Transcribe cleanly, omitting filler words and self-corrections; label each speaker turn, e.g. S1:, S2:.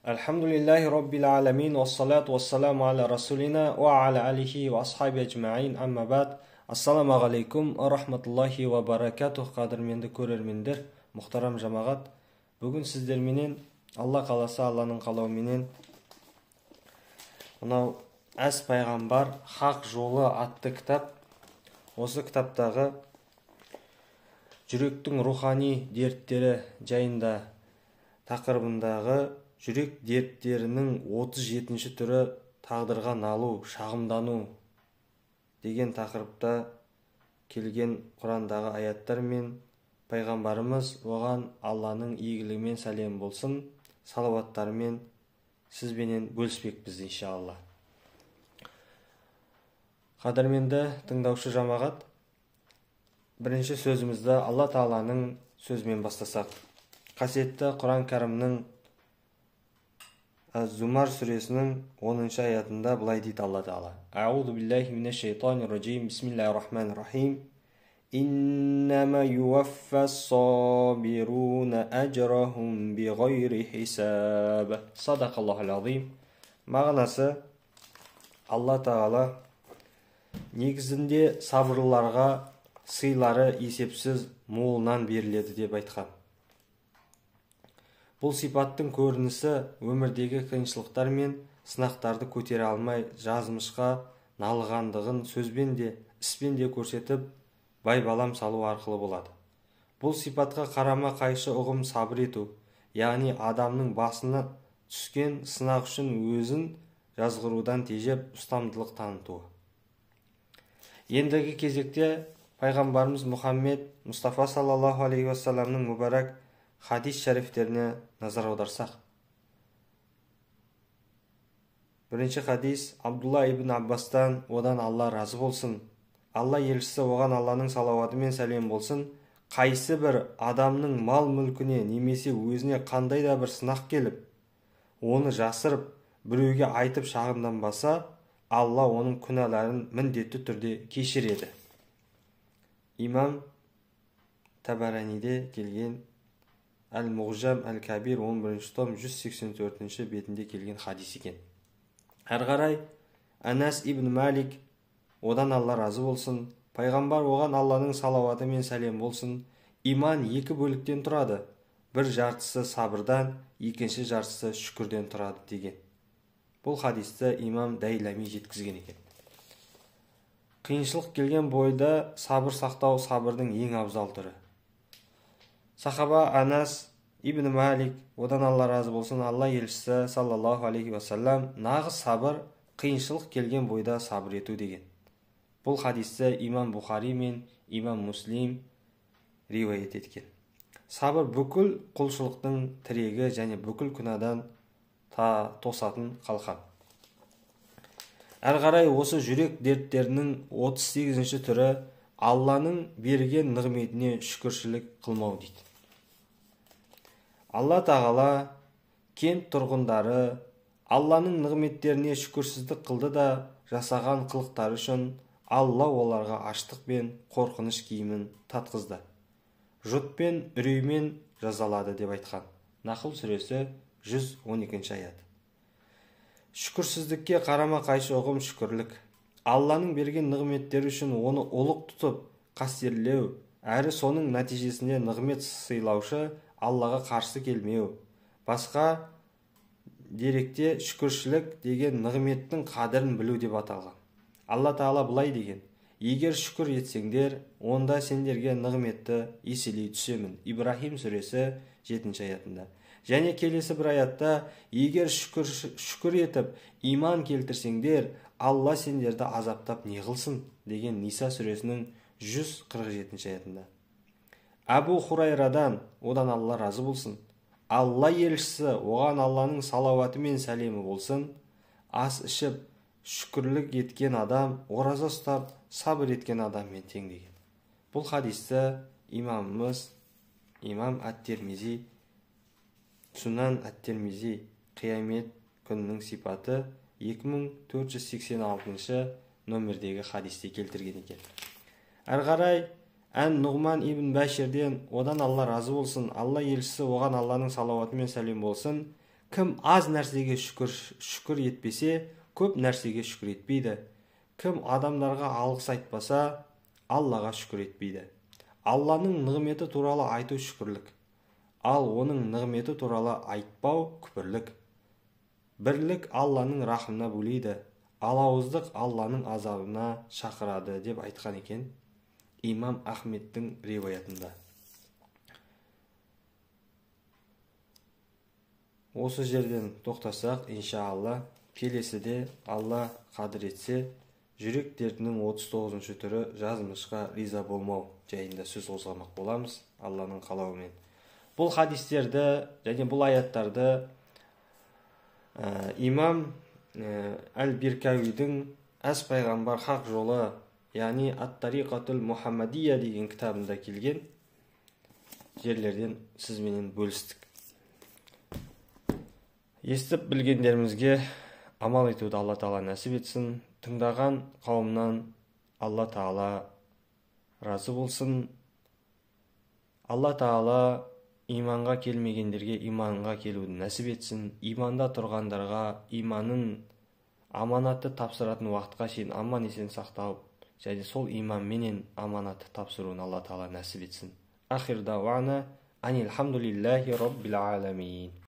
S1: Альхамдулиллахи роббил аламин, уассалату уассаламу аля расулина уа аля алихи уа асхаби ажмаин, амма бад. Ассаламу ва рахматуллахи ва баракатух. Қадірменді көрермендер, мұхтарам жамағат, бүгін сіздерменен Алла қаласа, Алланың қалауыменен мынау Әз пайғамбар хақ жолы атты кітап, осы кітаптағы жүректің рухани дерттері жайында тақырыбындағы жүрек дерттерінің 37-ші түрі тағдырға налу, шағымдану деген тақырыпта келген Құрандағы аяттар мен пайғамбарымыз оған Алланың игілігімен сәлем болсын, салауаттарымен сізбенен бөліспекпіз иншалла. Қадірменді тыңдаушы жамағат, бірінші сөзімізді Алла Тағаланың сөзімен бастасақ. Қасиетті Құран Кәрімнің Зумар сүресінің 10-шы аятында былай дейді Алла Тағала: Аузу биллахи минаш шайтанир ражим, бисмиллахир рахманир рахим. Иннама юваффас сабируна ажрахум биғайри хисаб. Садақаллахул азим. Мағынасы, Алла Тағала негізінде сабырлыларға сыйлары есепсіз молынан беріледі деп айтқан. Бұл сипаттың көрінісі өмірдегі қиыншылықтар мен сынақтарды көтере алмай жазмышқа налығандығын сөзбен де, іспен де көрсетіп, байбалам салу арқылы болады. Бұл сипатқа қарама қайшы ұғым сабыр ету, яғни адамның басына түскен сынақ үшін өзін жазғырудан тежеп ұстамдылық танытуы. Ендігі кезекте пайғамбарымыз Мұхаммед Мұстафа саллаллаху алейхи уассаламның мүбәрак хадис шәрифтеріне назар аударсақ. Бірінші хадис Абдулла ибн Аббастан, одан Алла разы болсын. Алла елшісі оған Алланың салауаты мен сәлем болсын, қайсы бір адамның мал мүлкіне немесе өзіне қандай да бір сынақ келіп, оны жасырып, біреуге айтып шағымданбаса, Алла оның күнәларын міндетті түрде кешіреді. Имам Табараниде келген Әл-Муғжам Әл-Кабир 11 том 184 бетінде келген хадис екен. Әрі қарай Анас ибн Малик, одан Алла разы болсын, пайғамбар оған Алланың салауаты мен сәлем болсын, иман екі бөліктен тұрады, бір жартысы сабырдан, екінші жартысы шүкірден тұрады деген. Бұл хадисті имам Дайлами жеткізген екен. Қиыншылық келген бойда сабыр сақтау сабырдың ең абзал түрі. Сахаба Анас ибн Малик, одан Алла разы болсын, Алла елшісі саллаллаху алейхи уассалам, нағыз сабыр қиыншылық келген бойда сабыр ету деген. Бұл хадисті имам Бұхари мен имам Муслим риуаят еткен. Сабыр бүкіл құлшылықтың тірегі және бүкіл күнәдан тосатын қалқан. Әрі қарай осы жүрек дерттерінің 38-ші түрі Алланың берген нығметіне шүкіршілік қылмау дейді. Алла Тағала кент тұрғындары Алланың нығметтеріне шүкірсіздік қылды да жасаған қылықтары үшін Алла оларға аштық пен қорқыныш киімін татқызды. Жұт пен үреймен жазалады деп айтқан. Нахл сүресі 112 аят. Шүкірсіздікке қарама қайшы ұғым шүкірлік. Алланың берген нығметтері үшін оны ұлық тұтып, қастерлеу, әрі соның нәтижесінде нығмет сыйлаушы Аллаға қарсы келмеу. Басқа деректе шүкіршілік деген нығметтің қадірін білу деп аталған. Алла Тағала былай деген: егер шүкір етсеңдер, онда сендерге нығметті еселей түсемін. Ибрахим сүресі 7 аятында. Және келесі бір аятта, егер шүкір етіп, иман келтірсеңдер, Алла сендерді азаптап не қылсын деген Ниса сүресінің 147 аятында. Әбу Хурайрадан, одан Алла разы болсын, Алла елшісі оған Алланың салауаты мен сәлемі болсын, ас ішіп, шүкірлік еткен адам, ораза ұстап, сабыр еткен адаммен тең деген. Бұл хадисті имамымыз, имам Ат-Тирмизи, Сунан Ат-Тирмизи, қиямет күнінің сипаты 2486 номердегі хадисте келтірген екен. Әрі қарай Ән Нұғман ибн Бәширден, одан Алла разы болсын, Алла елшісі оған Алланың салауаты мен сәлем болсын, Кім аз нәрсеге шүкір етпесе, көп нәрсеге шүкір етпейді. Кім адамдарға алғыс айтпаса, Аллаға шүкір етпейді. Алланың нығметі туралы айту шүкірлік, ал оның нығметі туралы айтпау күпірлік. Бірлік Алланың рахымына бөлейді, алауыздық Алланың азабына шақырады деп айтқан екен имам Ахмедтің риwаятында. Осы жерден тоқтасақ, иншалла, келесіде Алла қадір етсе, жүрек дертінің 39-шы түрі жазмышқа риза болмау жайында сөз қозғамақ боламыз, Алланың қалауымен. Бұл хадистерді және бұл аяттарды имам Әл-Биркауидің Әз пайғамбар хақ жолы, яғни Ат-Тариқатул Мухаммадия деген кітабында келген жерлерден сізбенен бөлістік. Естіп білгендерімізге амал етуді Алла Тағала нәсіп етсін. Тыңдаған қауымнан Алла Тағала разы болсын. Алла Тағала иманға келмегендерге иманға келуді нәсіп етсін. Иманда тұрғандарға иманын аманатты тапсыратын уақытқа шейін аман есен сақтап, және сол иманменен аманатты тапсыруын Алла Тағала нәсіп етсін. Ахир дауана анилхамдулиллахи роббил аламин.